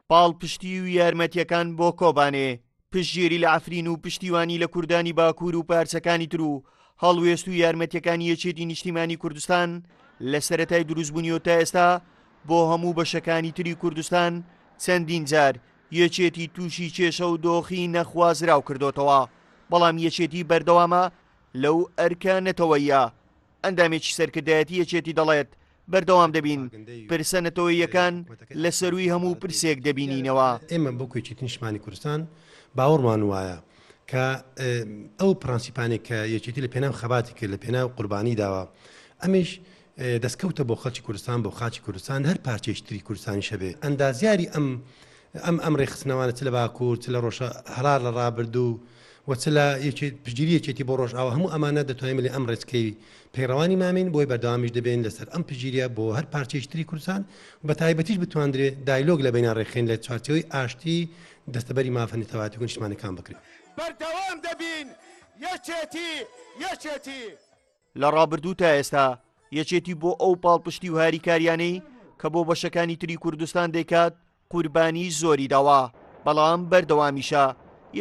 پاڵپشتی و یارمەتییەکان بۆ کۆبانێ، پشتگیری لە عەفرین و پشتیوانی لە کوردانی باکوور و پارچەکانی تر و هەڵوێست و یارمەتییەکانی یەکێتی نیشتیمانی کوردستان لە سەرەتای دروستبوونیەوە تا ئێستا بۆ هەموو بەشەکانی تری کوردستان چەندین جار یەکێتی تووشی کێشە و دۆخی نەخوازراو کردۆتەوە، بەڵام یەکێتی بەردەوامە لەو ئەرکە نەتەوەییە. ئەندامێکی سەرکردایەتی یەکێتی دەڵێت، بەردەوام دەبین، پرسە نەتەوەییەکان لە سەرووی هەموو پرسێک دەبینینەوە. ئێمە وەکو یەکێتی نیشتمانی کوردستان باوەڕمان وایە کە ئەو پرەنسیپانەی کە یەکێتی لە پێناو خەباتی کرد، لە پێناو قوربانی داوە، ئەمیش دەستکەوتە بۆ خەڵکی کوردستان، بۆ خاکی کوردستان، هەر پارچەیەکی تری کوردستانیش هەبێ. ئەندازیاری ئەم ئەم ئەم ڕێکخستنەوانە چ لە باکوور، چ لە ڕۆژهەڵات لە ڕابردوو و چ لە یەکێ پشتگیری یەکێتی بۆ ڕۆژئاوا هەموو ئەمانە دەتوانین بڵێین ئەم ڕێچکەی پەیڕەوانی مامین بۆی بەردەوامیش دەبێن لەسەر ئەم پشتگیریە بۆ هەر پارچەیەکی تری کوردستان و بە تایبەتیش بتواندرێ دایلۆگ لە بەینان ڕێکخەین لە چوارچێوەی ئاشتی دەستەبەری مافە نەتەوایەتی و نیشتمانیەکان بکرێ. بەردەوام دەبین یەکێتی یەکێتی. لە ڕابردوو تا ئێستا یەکێتی بۆ ئەو پاڵپشتی و هاریکاریانەی کە بۆ بەشەکانی تری کوردستان دەیکات قوربانی زۆری داوە، بەڵام بەردەوامیشە،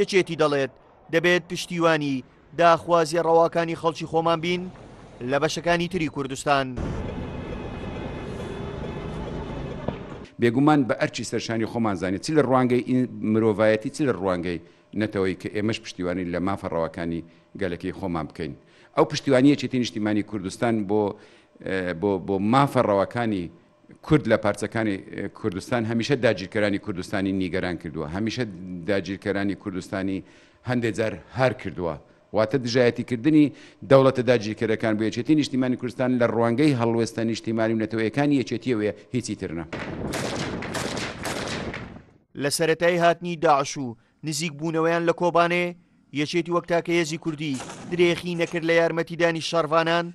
یەکێتی دەڵێت دەبێت پشتیوانی داخوازیە ڕەواکانی خەڵکی خۆمان بین لە بەشەکانی تری کوردستان. بێگومان بە ئەرکی سەرشانی خۆمان زانی چ لە ڕوانگەی مرۆڤایەتی چ لە ڕوانگەی نەتەوەیی کە ئێمەش پشتیوانی لە مافە ڕەواکانی گەلەکەی خۆمان بکەین. ئەو پشتیوانی یەکێتی نیشتیمانی کوردستان بۆ بۆ بۆ مافە ڕەواکانی کورد لە پارچەکانی کوردستان هەمیشە داگیرکەرانی کوردستانی نیگەران کردووە، هەمیشە داگیرکەرانی کوردستانی هەندێ جار هار کردووە. واتە دژایەتیکردنی دەوڵەتە داگیرکەرەکان بۆ یەکێتی نیشتیمانی کوردستان لە ڕوانگەی هەڵوێستە نیشتیمانی و نەتەوەیەکانی یەکێتیەوەیە هیچی تر نا. لە سەرەتای هاتنی داعش و نزیک بوونەوەیان لە کۆبانێ، یەکێتی وەک تاکە هێزی کوردی درێخی نەکرد لە یارمەتیدانی شەڕڤانان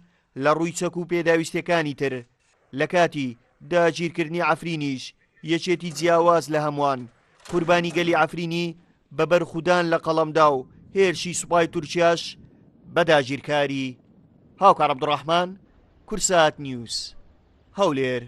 لە ڕووی چەک و پێداویستیەکانی تر، لە کاتی داگیرکردنی عەفرینیش یەکێتی جیاواز لە هەمووان قوربانی گەلی عەفرینی بە بەرخودان لە قەڵەمدا و هێرشی سوپای تورکیاش بە داگیرکاری. هاوکار عەبدوڕەحمان، کوردسات نیوز، هەولێر.